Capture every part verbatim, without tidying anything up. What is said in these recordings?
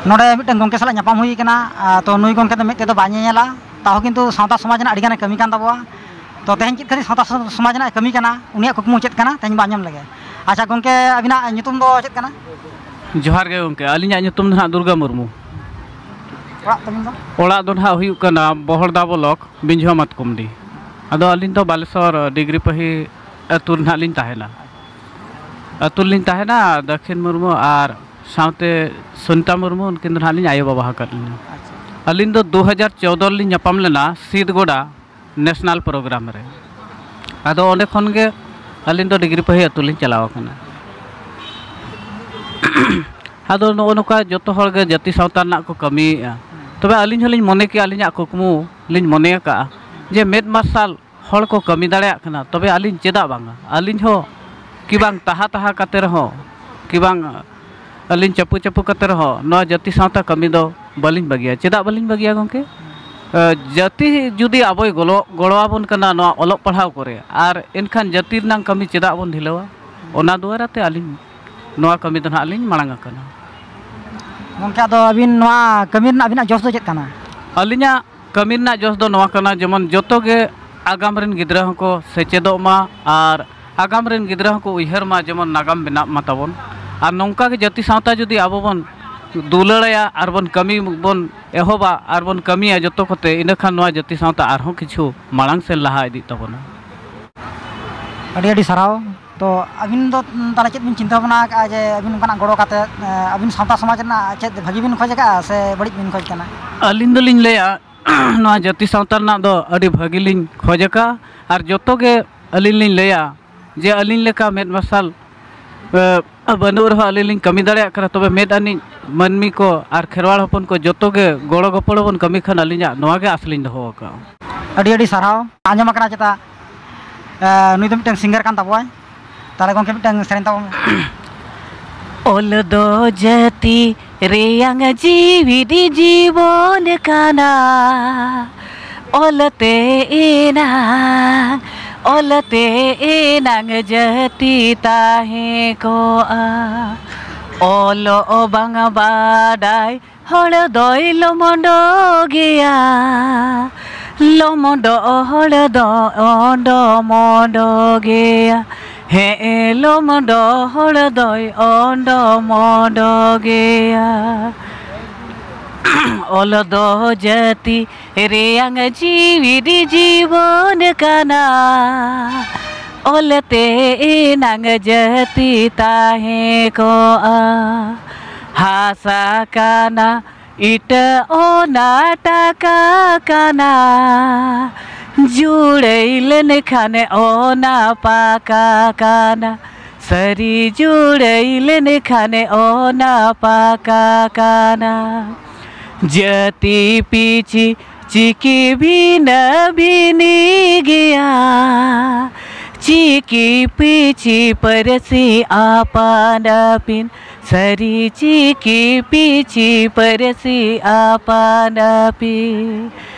ᱱᱚᱰᱮ ᱢᱤᱫᱴᱟᱝ ᱜᱚᱢᱠᱮ ᱥᱟᱞᱟᱜ ᱧᱟᱯᱟᱢ ᱦᱩᱭ ᱠᱟᱱᱟ᱾ ᱟᱨ ᱛᱚ, ᱱᱩᱭ ᱜᱚᱢᱠᱮ ᱫᱚ ᱢᱮᱫ ᱛᱮᱫᱚ ᱵᱟᱭ ᱧᱮᱧᱮᱞᱟ, ᱛᱟᱣ ᱠᱤᱱᱛᱩ ᱥᱟᱶᱛᱟ ᱥᱚᱢᱟᱡᱽ ᱨᱮᱱᱟᱜ ᱟᱹᱰᱤ ᱜᱟᱱᱮ ᱠᱟᱹᱢᱤ ᱠᱟᱱ ᱛᱟᱵᱚᱣᱟ᱾ ᱛᱚ, ᱛᱮᱦᱮᱧ ᱪᱮᱫ ᱠᱷᱟᱹᱛᱤᱨ ᱥᱟᱶᱛᱟ ᱥᱚ-, ᱥᱚᱢᱟᱡᱽ ᱨᱮᱱᱟᱜ ᱠᱟᱹᱢᱤ ᱠᱟᱱᱟ, ᱩᱱᱤᱭᱟᱜ ᱠᱩᱠᱢᱩ ᱪᱮᱫ ᱠᱟᱱᱟ, ᱛᱮᱦᱮᱧ ᱵᱚᱱ ᱟᱸᱡᱚᱢ ᱞᱮᱜᱮ᱾ ᱟᱪᱪᱷᱟ ᱜᱚᱢᱠᱮ, ᱟᱹᱵᱤᱱᱟᱜ ᱧᱩᱛᱩᱢ ᱫᱚ ᱪᱮᱫ ᱠᱟᱱᱟ? ᱡᱚᱦᱟᱨ ᱜᱮ ᱜᱚᱢᱠᱮ, ᱟᱹᱞᱤᱧᱟᱜ ᱧᱩᱛᱩᱢ ᱫᱚ ᱱᱟᱦᱟᱜ ᱫᱩᱨᱜᱟ ᱢᱩᱨᱢᱩ᱾ ᱚᱲᱟᱜ ᱛᱟᱹᱵᱤᱱ ᱫᱚ? ᱚᱲᱟᱜ ᱫᱚ ᱱᱟᱦᱟᱜ ᱦᱩᱭᱩᱜ ᱠᱟᱱᱟ ᱵᱚᱦᱚᱲᱫᱟ ᱵᱞᱚᱠ, ᱵᱤᱧᱡᱷᱚ ᱢᱟᱛᱠᱚᱢᱰᱤ᱾ ᱟᱫᱚ ᱟᱹᱞᱤᱧ ᱫᱚ ᱵᱟᱞᱮᱥᱚᱨ ᱰᱤᱜᱽᱨᱤ ᱯᱟᱹᱦᱤ ᱟᱹᱛᱩ ᱨᱮ ᱱᱟᱦᱟᱜ ᱞᱤᱧ ᱛᱟᱦᱮᱱᱟ᱾ ᱟᱹᱛᱩ ᱨᱮᱞᱤᱧ ᱛᱟᱦᱮᱱᱟ, ᱫᱟᱹᱠᱷᱤᱱ ᱢᱩᱨᱢᱩ ᱟᱨ ᱥᱟᱶᱛᱮ ᱥᱩᱱᱤᱛᱟ ᱢᱩᱨᱢᱩ, ᱩᱱᱠᱤᱱ ᱫᱚ ᱱᱟᱦᱟᱜ ᱞᱤᱧ ᱟᱭᱳ ᱵᱟᱵᱟ ᱟᱠᱟᱫ ᱞᱤᱧᱟ᱾ ᱟᱪᱪᱷᱟ᱾ ᱟᱹᱞᱤᱧ ᱫᱚ ᱫᱩ ᱦᱟᱡᱟᱨ ᱪᱳᱫᱚ ᱨᱮᱞᱤᱧ ᱧᱟᱯᱟᱢ ᱞᱮᱱᱟ ᱥᱤᱫᱽᱜᱚᱰᱟ ᱱᱮᱥᱱᱟᱞ ᱯᱨᱳᱜᱨᱟᱢ ᱨᱮ᱾ ᱟᱫᱚ ᱚᱸᱰᱮ ᱠᱷᱚᱱ ᱜᱮ ᱟᱹᱞᱤᱧ ᱫᱚ ᱰᱤᱜᱽᱨᱤ ᱯᱟᱹᱦᱤ ᱟᱹᱛᱩ ᱞᱤᱧ ᱪᱟᱞᱟᱣ ᱟᱠᱟᱱᱟ᱾ ᱟᱫᱚ ᱱᱚᱜᱼᱚ ᱱᱚᱝᱠᱟ ᱡᱚᱛᱚ ᱦᱚᱲ ᱜᱮ ᱡᱟᱹᱛᱤ ᱥᱟᱶᱛᱟ ᱨᱮᱱᱟᱜ ᱠᱚ ᱠᱟᱹᱢᱤᱭᱮᱫᱼᱟ᱾ ᱛᱚᱵᱮ ᱟᱹᱞᱤᱧ ᱦᱚᱸᱞᱤᱧ ᱢᱚᱱᱮ ᱠᱮᱜᱼᱟ, ᱟᱹᱞᱤᱧᱟᱜ ᱠᱩᱠᱢᱩ ᱞᱤᱧ ᱢᱚᱱᱮ ᱟᱠᱟᱫᱼᱟ ᱡᱮ ᱢᱮᱫ ᱢᱟᱨᱥᱟᱞ ᱦᱚᱲ ᱠᱚ ᱠᱟᱹᱢᱤ ᱫᱟᱲᱮᱭᱟᱜ ᱠᱟᱱᱟ, ᱛᱚᱵᱮ ᱟᱹᱞᱤᱧ ᱪᱮᱫᱟᱜ ᱵᱟᱝᱟ? ᱟᱹᱞᱤᱧ ᱦᱚᱸ ᱠᱤ ᱵᱟᱝ ᱛᱟᱦᱟ ᱛᱟᱦᱟ ᱠᱟᱛᱮ ᱨᱮᱦᱚᱸ, ᱠᱤ ᱵᱟᱝ ᱟᱹᱞᱤᱧ ᱪᱟᱯᱩ ᱪᱟᱯᱩ ᱠᱟᱛᱮ ᱨᱮᱦᱚᱸ ᱱᱚᱣᱟ ᱡᱟᱹᱛᱤ ᱥᱟᱶᱛᱟ ᱠᱟᱹᱢᱤ ᱫᱚ ᱵᱟᱹᱞᱤᱧ ᱵᱟᱹᱜᱤᱭᱟ᱾ ᱪᱮᱫᱟᱜ ᱵᱟᱹᱞᱤᱧ ᱵᱟᱹᱜᱤᱭᱟ ᱜᱚᱢᱠᱮ? ᱮ, ᱡᱟᱹᱛᱤ ᱡᱩᱫᱤ ᱟᱵᱚᱭ ᱜᱚᱲᱚ, ᱜᱚᱲᱚ ᱟᱵᱚᱱ ᱠᱟᱱᱟ ᱱᱚᱣᱟ ᱚᱞᱚᱜ ᱯᱟᱲᱦᱟᱣ ᱠᱚᱨᱮ, ᱟᱨ ᱮᱱᱠᱷᱟᱱ ᱡᱟᱹᱛᱤ ᱨᱮᱱᱟᱜ ᱠᱟᱹᱢᱤ ᱪᱮᱫᱟᱜ ᱵᱚᱱ ᱰᱷᱤᱞᱟᱹᱣᱟ? ᱚᱱᱟ ᱫᱩᱣᱟᱨᱟ ᱛᱮ ᱟᱹᱞᱤᱧ ᱱᱚᱣᱟ ᱠᱟᱹᱢᱤ ᱫᱚ ᱱᱟᱦᱟᱜ ᱞᱤᱧ ᱢᱟᱲᱟᱝ ᱟᱠᱟᱱᱟ᱾ ᱜᱚᱢᱠᱮ, ᱟᱫᱚ ᱟᱹᱵᱤᱱ ᱱᱚᱣᱟ ᱠᱟᱹᱢᱤ ᱨᱮᱱᱟᱜ ᱟᱹᱵᱤᱱᱟᱜ ᱡᱚᱥ ᱫᱚ ᱪᱮᱫ ᱠᱟᱱᱟ? ᱟᱹᱞᱤᱧᱟᱜ ᱠᱟᱹᱢᱤ ᱨᱮᱱᱟᱜ ᱡᱚᱥ ᱫᱚ ᱱᱚᱣᱟ ᱠᱟᱱᱟ, ᱡᱮᱢᱚᱱ ᱡᱚᱛᱚ ᱜᱮ ᱟᱜᱟᱢ ᱨᱮᱱ ᱜᱤᱫᱽᱨᱟᱹ ᱦᱚᱸᱠᱚ ᱥᱮᱪᱮᱫᱚᱜ ᱢᱟ ᱟᱨ ᱟᱜᱟᱢ ᱨᱮᱱ ᱜᱤᱫᱽᱨᱟᱹ ᱦᱚᱸᱠᱚ ᱩᱭᱦᱟᱹᱨ ᱢᱟ, ᱡᱮᱢᱚᱱ ᱱᱟᱜᱟᱢ ᱵᱮᱱᱟᱜ ᱢᱟ ᱛᱟᱵᱚᱱ᱾ ᱟᱨ ᱱᱚᱝᱠᱟ ᱜᱮ ᱡᱟᱹᱛᱤ ᱥᱟᱶᱛᱟ ᱡᱩᱫᱤ ᱟᱵᱚ ᱵᱚᱱ ᱫᱩᱞᱟᱹᱲᱟᱭᱟ ᱟᱨ ᱵᱚᱱ ᱠᱟᱹᱢᱤ ᱵᱚᱱ ᱮᱦᱚᱵᱟ ᱟᱨ ᱵᱚᱱ ᱠᱟᱹᱢᱤᱭᱟ ᱡᱚᱛᱚ ᱠᱚᱛᱮ, ᱤᱱᱟᱹᱠᱷᱟᱱ ᱱᱚᱣᱟ ᱡᱟᱹᱛᱤ ᱥᱟᱶᱛᱟ ᱟᱨᱦᱚᱸ ᱠᱤᱪᱷᱩ ᱢᱟᱲᱟᱝ ᱥᱮᱱ ᱞᱟᱦᱟ ᱤᱫᱤᱜ ᱛᱟᱵᱚᱱᱟ᱾ ᱟᱹᱰᱤ ᱟᱹᱰᱤ ᱥᱟᱨᱦᱟᱣ᱾ ᱛᱚ, ᱟᱹᱵᱤᱱ ᱫᱚ, ᱩᱸ, ᱛᱟᱦᱚᱞᱮ ᱪᱮᱫ ᱵᱤᱱ ᱪᱤᱱᱛᱟᱹ ᱵᱷᱟᱵᱽᱱᱟ ᱟᱠᱟᱫᱼᱟ ᱡᱮ ᱟᱹᱵᱤᱱ ᱚᱱᱠᱟᱱᱟᱜ ᱜᱚᱲᱚ ᱠᱟᱛᱮ, ᱮ, ᱟᱹᱵᱤᱱ ᱥᱟᱶᱛᱟ ᱥᱚᱢᱟᱡᱽ ᱨᱮᱱᱟᱜ ᱪᱮᱫ ᱵᱷᱟᱹᱜᱤ ᱵᱤᱱ ᱠᱷᱚᱡᱽ ᱟᱠᱟᱫᱼᱟ ᱥᱮ ᱵᱟᱹᱲᱤᱡ ᱵᱤᱱ ᱠᱷᱚᱡᱽ ᱠᱟᱱᱟ? ᱟᱹᱞᱤᱧ ᱫᱚᱞᱤᱧ ᱞᱟᱹᱭᱟ, ᱱᱚᱣᱟ ᱡᱟᱹᱛᱤ ᱥᱟᱶᱛᱟ ᱨᱮᱱᱟᱜ ᱫᱚ ᱟᱹᱰᱤ ᱵᱷᱟᱹᱜᱤ ᱞᱤᱧ ᱠᱷᱚᱡᱽ ᱟᱠᱟᱫᱼᱟ᱾ ᱟᱨ ᱡᱚᱛᱚ ᱜᱮ ᱟᱹᱞᱤᱧ ᱞᱤᱧ ᱞᱟᱹᱭᱟ ᱡᱮ ᱟᱹᱞᱤᱧ ᱞᱮᱠᱟ ᱢᱮᱫ ᱢᱟᱨᱥᱟᱞ, ᱮ, ᱵᱟᱹᱱᱩᱜ ᱨᱮᱦᱚᱸ ᱟᱹᱞᱤᱧ ᱞᱤᱧ ᱠᱟᱹᱢᱤ ᱫᱟᱲᱮᱭᱟᱜ ᱠᱟᱱᱟ, ᱛᱚᱵᱮ ᱢᱮᱫ ᱟᱹᱱᱤᱡ ᱢᱟᱹᱱᱢᱤ ᱠᱚ ᱟᱨ ᱠᱷᱮᱨᱣᱟᱲ ᱦᱚᱯᱚᱱ ᱠᱚ ᱡᱚᱛᱚ ᱜᱮ ᱜᱚᱲᱚ ᱜᱚᱯᱚᱲᱚ ᱵᱚᱱ ᱠᱟᱹᱢᱤ ᱠᱷᱟᱱ ᱟᱹᱞᱤᱧᱟᱜ ᱱᱚᱣᱟ ᱜᱮ ᱟᱥ ᱞᱤᱧ ᱫᱚᱦᱚ ᱟᱠᱟᱫᱼᱟ᱾ ᱟᱹᱰᱤ ᱟᱹᱰᱤ ᱥᱟᱨᱦᱟᱣ᱾ ᱟᱸᱡᱚᱢ ᱟᱠᱟᱱᱟ ᱪᱮᱛᱟ, ᱮ, ᱱᱩᱭ ᱫᱚ ᱢᱤᱫᱴᱟᱝ ᱥᱤᱝᱜᱟᱨ ᱠᱟᱱ ᱛᱟᱵᱚᱣᱟᱭ᱾ ᱛᱟᱦᱚᱞᱮ ᱜᱚᱢᱠᱮ ᱢᱤᱫᱴᱟᱝ ᱥᱮᱨᱮᱧ ᱛᱟᱵᱚᱱ ᱢᱮ᱾ ᱚᱞ ᱫᱚ ᱡᱟᱹᱛᱤ ᱨᱮᱭᱟᱝ ᱡᱤᱣᱤ ᱡᱤᱵᱚᱱ ᱠᱟᱱᱟ, ᱚᱞᱛᱮ ᱮᱱᱟᱝ, ᱚᱞᱛᱮ ᱮᱱᱟᱝ ᱡᱟᱹᱛᱤ ᱛᱟᱦᱮᱸ ᱠᱚᱜᱼᱟ᱾ ᱚᱞᱚᱜ ᱵᱟᱝ ᱵᱟᱰᱟᱭ ᱦᱚᱲ ᱫᱚᱭ ᱞᱚᱢᱚᱰᱚ ᱜᱮᱭᱟ᱾ ᱞᱚᱢᱚᱰᱚ ᱦᱚᱲ ᱫᱚ ᱚᱰᱚᱢᱚᱰᱚ ᱜᱮᱭᱟ᱾ ᱦᱮᱸ, ᱞᱚᱢᱚᱰᱚ ᱦᱚᱲ ᱫᱚᱭ ᱚᱰᱚᱢᱚᱰᱚ ᱜᱮᱭᱟ᱾ ᱚᱞ ᱫᱚ ᱡᱟᱹᱛᱤ ᱨᱮᱭᱟᱝ ᱡᱤᱣᱤ ᱡᱤᱵᱚᱱ ᱠᱟᱱᱟ᱾ ᱚᱞ ᱛᱮ ᱮᱱᱟᱝ ᱡᱟᱹᱛᱤ ᱛᱟᱦᱮᱸ ᱠᱚᱜᱼᱟ᱾ ᱦᱟᱥᱟ ᱠᱟᱱᱟ, ᱤᱴᱟᱹ ᱚᱱᱟ ᱴᱟᱠᱟ ᱠᱟᱱᱟ᱾ ᱡᱩᱲᱟᱹᱭ ᱞᱮᱱᱠᱷᱟᱱ ᱚᱱᱟ ᱯᱟᱠᱟ ᱠᱟᱱᱟ᱾ ᱥᱟᱹᱨᱤ ᱡᱩᱲᱟᱹᱭ ᱞᱮᱱᱠᱷᱟᱱ ᱚᱱᱟ ᱯᱟᱠᱟ ᱠᱟᱱᱟ᱾ ᱡᱟᱹᱛᱤ ᱯᱤᱪᱷᱤ ᱪᱤᱠᱤ ᱵᱷᱤᱱᱟᱹ ᱵᱷᱤᱱᱤ ᱜᱮᱭᱟ᱾ ᱪᱤᱠᱤ ᱯᱤᱪᱷᱤ ᱯᱟᱹᱨᱥᱤ ᱟᱯᱟᱱ ᱟᱹᱯᱤᱱ᱾ ᱥᱟᱹᱨᱤ ᱪᱤᱠᱤ ᱯᱤᱪᱷᱤ ᱯᱟᱹᱨᱥᱤ ᱟᱯᱟᱱ ᱟᱹᱯᱤᱱ᱾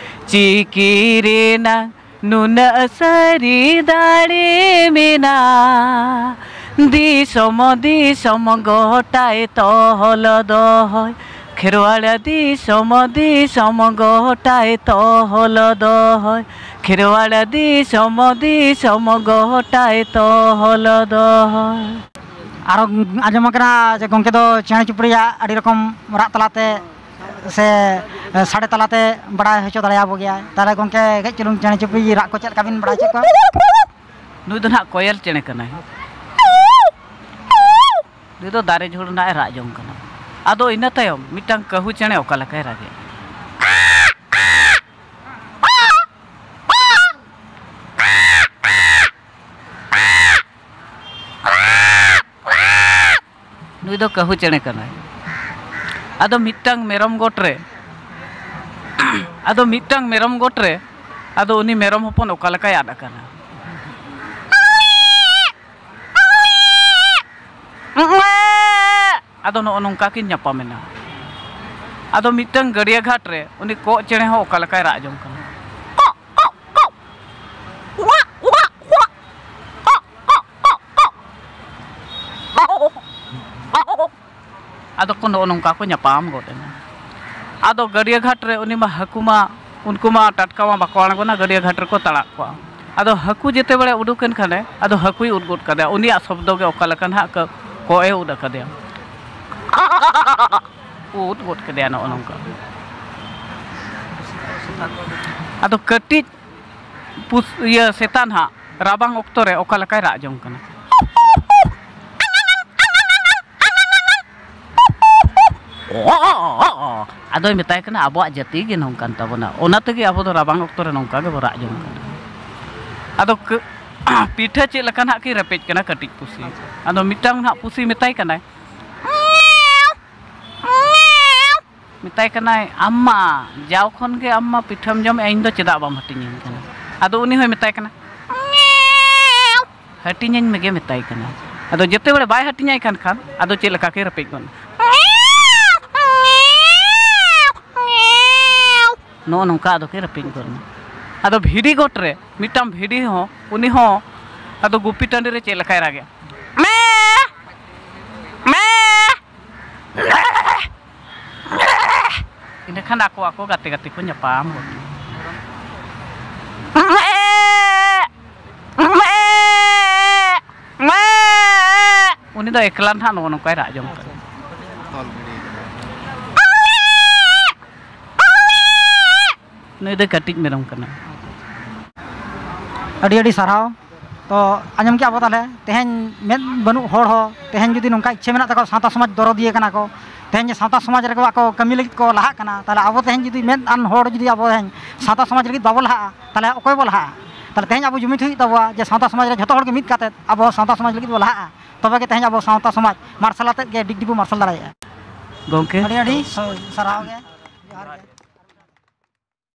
ᱪᱤᱠᱤ ᱨᱮᱱᱟᱝ ᱱᱩᱱᱟᱹᱜ ᱥᱟᱹᱨᱤ ᱫᱟᱲᱮ ᱢᱮᱱᱟᱜ᱾ ᱫᱤᱥᱚᱢ ᱫᱤᱥᱚᱢ ᱜᱚᱴᱟᱭ ᱛᱚᱞ ᱫᱚᱦᱚᱭ᱾ ᱠᱷᱮᱨᱣᱟᱲ ᱫᱤᱥᱚᱢ ᱫᱤᱥᱚᱢ ᱜᱚᱴᱟᱭ ᱛᱚᱞ ᱫᱚᱦᱚᱭ᱾ ᱠᱷᱮᱨᱣᱟᱲ ᱫᱤᱥᱚᱢ ᱫᱤᱥᱚᱢ ᱜᱚᱴᱟᱭ ᱛᱚᱞ ᱫᱚᱦᱚᱭ᱾ ᱟᱨᱚ ᱟᱸᱡᱚᱢ ᱟᱠᱟᱱᱟ ᱡᱮ ᱜᱚᱢᱠᱮ ᱫᱚ ᱪᱮᱬᱮ ᱪᱩᱯᱲᱤᱭᱟᱜ ᱟᱹᱰᱤ ᱨᱚᱠᱚᱢ ᱨᱟᱜ ᱛᱟᱞᱟᱛᱮ ᱥᱮ ᱥᱟᱰᱮ ᱛᱟᱞᱟᱛᱮ ᱵᱟᱲᱟᱭ ᱦᱚᱪᱚ ᱫᱟᱲᱮᱭᱟᱵᱚ ᱜᱮᱭᱟᱭ᱾ ᱛᱟᱦᱚᱞᱮ ᱜᱚᱢᱠᱮ, ᱠᱟᱹᱡ ᱪᱩᱞᱩᱝ ᱪᱮᱬᱮ ᱪᱩᱯᱲᱤ ᱨᱟᱜ ᱠᱚ ᱪᱮᱫ ᱞᱮᱠᱟ ᱵᱤᱱ ᱵᱟᱲᱟᱭ ᱦᱚᱪᱚᱭᱮᱫ ᱠᱚᱣᱟ? ᱱᱩᱭ ᱫᱚ ᱱᱟᱦᱟᱜ ᱠᱚᱭᱮᱞ ᱪᱮᱬᱮ ᱠᱟᱱᱟᱭ᱾ ᱱᱩᱭ ᱫᱚ ᱫᱟᱨᱮ ᱡᱷᱩᱲ ᱨᱮᱱᱟᱜ ᱮ ᱨᱟᱜ ᱡᱚᱝ ᱠᱟᱱᱟ᱾ ᱟᱫᱚ ᱤᱱᱟᱹ ᱛᱟᱭᱚᱢ ᱢᱤᱫᱴᱟᱝ ᱠᱟᱹᱦᱩ ᱪᱮᱬᱮ ᱚᱠᱟ ᱞᱮᱠᱟᱭ ᱨᱟᱜᱮᱫ? ᱱᱩᱭ ᱫᱚ ᱠᱟᱹᱦᱩ ᱪᱮᱬᱮ ᱠᱟᱱᱟᱭ᱾ ᱟᱫᱚ ᱢᱤᱫᱴᱟᱝ ᱢᱮᱨᱚᱢ ᱜᱚᱴ ᱨᱮ, ᱟᱫᱚ ᱢᱤᱫᱴᱟᱝ ᱢᱮᱨᱚᱢ ᱜᱚᱴ ᱨᱮ, ᱟᱫᱚ ᱩᱱᱤ ᱢᱮᱨᱚᱢ ᱦᱚᱯᱚᱱ ᱚᱠᱟ ᱞᱮᱠᱟᱭ ᱟᱫ ᱟᱠᱟᱱᱟ? ᱟᱫᱚ ᱱᱚᱜᱼᱚ ᱱᱚᱝᱠᱟ ᱠᱤᱱ ᱧᱟᱯᱟᱢᱮᱱᱟ᱾ ᱟᱫᱚ ᱢᱤᱫᱴᱟᱝ ᱜᱟᱹᱰᱭᱟᱹ ᱜᱷᱟᱴ ᱨᱮ ᱩᱱᱤ ᱠᱚᱸᱜ ᱪᱮᱬᱮ ᱦᱚᱸ ᱚᱠᱟ ᱞᱮᱠᱟᱭ ᱨᱟᱜ ᱡᱚᱝ ᱠᱟᱱᱟ᱾ ᱟᱫᱚ ᱠᱚ ᱱᱚᱜᱼᱚ ᱱᱚᱝᱠᱟ ᱠᱚ ᱧᱟᱯᱟᱢ ᱜᱚᱫ ᱮᱱᱟ᱾ ᱟᱫᱚ ᱜᱟᱹᱰᱭᱟᱹ ᱜᱷᱟᱴ ᱨᱮ ᱩᱱᱤ ᱢᱟ ᱦᱟᱹᱠᱩ ᱢᱟ, ᱩᱱᱠᱩ ᱢᱟ ᱴᱟᱴᱠᱟ ᱢᱟ ᱵᱟᱠᱚ ᱟᱬᱜᱚᱱᱟ, ᱜᱟᱹᱰᱭᱟᱹ ᱜᱷᱟᱴ ᱨᱮᱠᱚ ᱛᱟᱲᱟᱜ ᱠᱚᱣᱟ᱾ ᱟᱫᱚ ᱦᱟᱹᱠᱩ ᱡᱮᱛᱮ ᱵᱮᱲᱮ ᱩᱰᱩᱠᱮᱱ ᱠᱷᱟᱱᱮ, ᱟᱫᱚ ᱦᱟᱹᱠᱩᱭ ᱩᱫ ᱜᱚᱫ ᱠᱟᱫᱮᱭᱟ᱾ ᱩᱱᱤᱭᱟᱜ ᱥᱚᱵᱫᱚ ᱜᱮ ᱚᱠᱟ ᱞᱮᱠᱟ ᱱᱟᱦᱟᱜ ᱠᱚ-, ᱠᱚᱜ ᱮ ᱩᱫ ᱟᱠᱟᱫᱮᱭᱟ᱾ ᱩᱫ ᱜᱚᱫ ᱠᱟᱫᱮᱭᱟ ᱱᱚᱜᱼᱚ ᱱᱚᱝᱠᱟ᱾ ᱟᱫᱚ ᱠᱟᱹᱴᱤᱡ ᱯᱩᱥ-, ᱤᱭᱟᱹ ᱥᱮᱛᱟ ᱱᱟᱦᱟᱜ ᱨᱟᱵᱟᱝ ᱚᱠᱛᱚ ᱨᱮ ᱚᱠᱟ ᱞᱮᱠᱟᱭ ᱨᱟᱜ ᱡᱚᱝ ᱠᱟᱱᱟ? ᱟᱫᱚᱭ ᱢᱮᱛᱟᱭ ᱠᱟᱱᱟ, "ᱟᱵᱚᱣᱟᱜ ᱡᱟᱹᱛᱤ ᱜᱮ ᱱᱚᱝᱠᱟᱱ ᱛᱟᱵᱚᱱᱟ, ᱚᱱᱟ ᱛᱮᱜᱮ ᱟᱵᱚ ᱫᱚ ᱨᱟᱵᱟᱝ ᱚᱠᱛᱚ ᱨᱮ ᱱᱚᱝᱠᱟ ᱜᱮᱵᱚ ᱨᱟᱜ ᱡᱚᱝ ᱠᱟᱱᱟ᱾" ᱟᱫᱚ ᱠᱟᱹ-, ᱯᱤᱴᱷᱟᱹ ᱪᱮᱫ ᱞᱮᱠᱟ ᱱᱟᱦᱟᱜ ᱠᱤᱱ ᱨᱮᱯᱮᱡ ᱠᱟᱱᱟ ᱠᱟᱹᱴᱤᱡ ᱯᱩᱥᱤ᱾ ᱟᱫᱚ ᱢᱤᱫᱴᱟᱝ ᱱᱟᱦᱟᱜ ᱯᱩᱥᱤ ᱢᱮᱛᱟᱭ ᱠᱟᱱᱟᱭ, ᱢᱮᱛᱟᱭ ᱠᱟᱱᱟᱭ, "ᱟᱢ ᱢᱟ ᱡᱟᱣ ᱠᱷᱚᱱ ᱜᱮ ᱟᱢ ᱢᱟ ᱯᱤᱴᱷᱟᱹᱢ ᱡᱚᱢᱮᱜᱼᱟ, ᱤᱧ ᱫᱚ ᱪᱮᱫᱟᱜ ᱵᱟᱢ ᱦᱟᱹᱴᱤᱧᱟᱹᱧ ᱠᱟᱱᱟ?" ᱟᱫᱚ ᱩᱱᱤ ᱦᱚᱸᱭ ᱢᱮᱛᱟᱭ ᱠᱟᱱᱟ, "ᱦᱟᱹᱴᱤᱧᱟᱹᱧ ᱢᱮᱜᱮ", ᱢᱮᱛᱟᱭ ᱠᱟᱱᱟ᱾ ᱟᱫᱚ ᱡᱮᱛᱮ ᱵᱮᱲᱮ ᱵᱟᱭ ᱦᱟᱹᱴᱤᱧᱟᱭ ᱠᱟᱱ ᱠᱷᱟᱱ, ᱟᱫᱚ ᱪᱮᱫ ᱞᱮᱠᱟ ᱠᱤᱱ ᱨᱮᱯᱮᱡ ᱜᱚᱫ ᱮᱱᱟ᱾ ᱱᱚᱜᱼᱚ ᱱᱚᱝᱠᱟ ᱟᱫᱚ ᱠᱤᱱ ᱨᱮᱯᱮᱡ ᱜᱚᱫ ᱮᱱᱟ᱾ ᱟᱫᱚ ᱵᱷᱤᱰᱤ ᱜᱚᱴ ᱨᱮ ᱢᱤᱫᱴᱟᱝ ᱵᱷᱤᱰᱤ ᱦᱚᱸ, ᱩᱱᱤ ᱦᱚᱸ ᱟᱫᱚ ᱜᱩᱯᱤ ᱴᱟᱺᱰᱤ ᱨᱮ ᱪᱮᱫ ᱞᱮᱠᱟᱭ ᱨᱟᱜᱮᱜᱼᱟ, ᱢᱮ, ᱢᱮ᱾ ᱤᱱᱟᱹᱠᱷᱟᱱ ᱟᱠᱚ ᱟᱠᱚ ᱜᱟᱛᱮ ᱜᱟᱛᱮ ᱠᱚ ᱧᱟᱯᱟᱢ ᱜᱚᱫ ᱮᱱᱟ᱾ ᱩᱱᱤ ᱫᱚ ᱮᱠᱞᱟ ᱱᱟᱦᱟᱜ ᱱᱚᱜᱼᱚ ᱱᱚᱝᱠᱟᱭ ᱨᱟᱜ ᱡᱚᱝ ᱠᱟᱱᱟ᱾ ᱱᱩᱭ ᱫᱚ ᱠᱟᱹᱴᱤᱡ ᱢᱮᱨᱚᱢ ᱠᱟᱱᱟᱭ᱾ ᱟᱹᱰᱤ ᱟᱹᱰᱤ ᱥᱟᱨᱦᱟᱣ᱾ ᱛᱚ ᱟᱸᱡᱚᱢ ᱠᱮᱜᱼᱟ ᱵᱚ ᱛᱟᱦᱚᱞᱮ, ᱛᱮᱦᱮᱧ ᱢᱮᱫ ᱵᱟᱹᱱᱩᱜ ᱦᱚᱲ ᱦᱚᱸ ᱛᱮᱦᱮᱧ ᱡᱩᱫᱤ ᱱᱚᱝᱠᱟ ᱤᱪᱪᱷᱟᱹ ᱢᱮᱱᱟᱜ ᱛᱟᱠᱚᱣᱟ, ᱥᱟᱶᱛᱟ ᱥᱚᱢᱟᱡᱽ ᱫᱚᱨᱚᱫᱤᱭᱟᱹ ᱠᱟᱱᱟ ᱠᱚ, ᱛᱮᱦᱮᱧ ᱥᱟᱶᱛᱟ ᱥᱚᱢᱟᱡᱽ ᱨᱮ ᱟᱠᱚ ᱠᱟᱹᱢᱤ ᱞᱟᱹᱜᱤᱫ ᱠᱚ ᱞᱟᱦᱟᱜ ᱠᱟᱱᱟ, ᱛᱟᱦᱚᱞᱮ ᱟᱵᱚ ᱛᱮᱦᱮᱧ ᱡᱩᱫᱤ ᱢᱮᱫ ᱟᱱ ᱦᱚᱲ ᱡᱩᱫᱤ ᱟᱵᱚ ᱛᱮᱦᱮᱧ ᱥᱟᱶᱛᱟ ᱥᱚᱢᱟᱡᱽ ᱞᱟᱹᱜᱤᱫ ᱵᱟᱵᱚ ᱞᱟᱦᱟᱜᱼᱟ, ᱛᱟᱦᱚᱞᱮ ᱚᱠᱚᱭ ᱵᱚ ᱞᱟᱦᱟᱜᱼᱟ? ᱛᱟᱦᱚᱞᱮ ᱛᱮᱦᱮᱧ ᱟᱵᱚ ᱡᱩᱢᱤᱫ ᱦᱩᱭᱩᱜ ᱛᱟᱵᱚᱣᱟ ᱡᱮ ᱥᱟᱶᱛᱟ ᱥᱚᱢᱟᱡᱽ ᱨᱮ ᱡᱷᱚᱛᱚ ᱦᱚᱲ ᱜᱮ ᱢᱤᱫ ᱠᱟᱛᱮᱫ ᱟᱵᱚ ᱥᱟᱶᱛᱟ ᱥᱚᱢᱟᱡᱽ ᱞᱟᱹᱜᱤᱫ ᱵᱚ ᱞᱟᱦᱟᱜᱼᱟ, ᱛᱚᱵᱮ ᱜᱮ ᱛᱮᱦᱮᱧ ᱟᱵᱚ ᱥᱟᱶᱛᱟ ᱥᱚᱢᱟᱡᱽ ᱢᱟᱨᱥᱟᱞ ᱟᱛᱮᱫ ᱜᱮ ᱰᱤᱜᱽ ᱰᱤᱜᱽ ᱵᱚ ᱢᱟᱨᱥᱟᱞ ᱫᱟᱲᱮᱭᱟᱜᱼᱟ᱾ ᱜᱚᱢᱠᱮ᱾ ᱟᱹᱰᱤ ᱟᱹᱰᱤ ᱥᱟᱨᱦᱟᱣ ᱜᱮ᱾ ᱡᱚᱦᱟᱨ ᱜᱮ᱾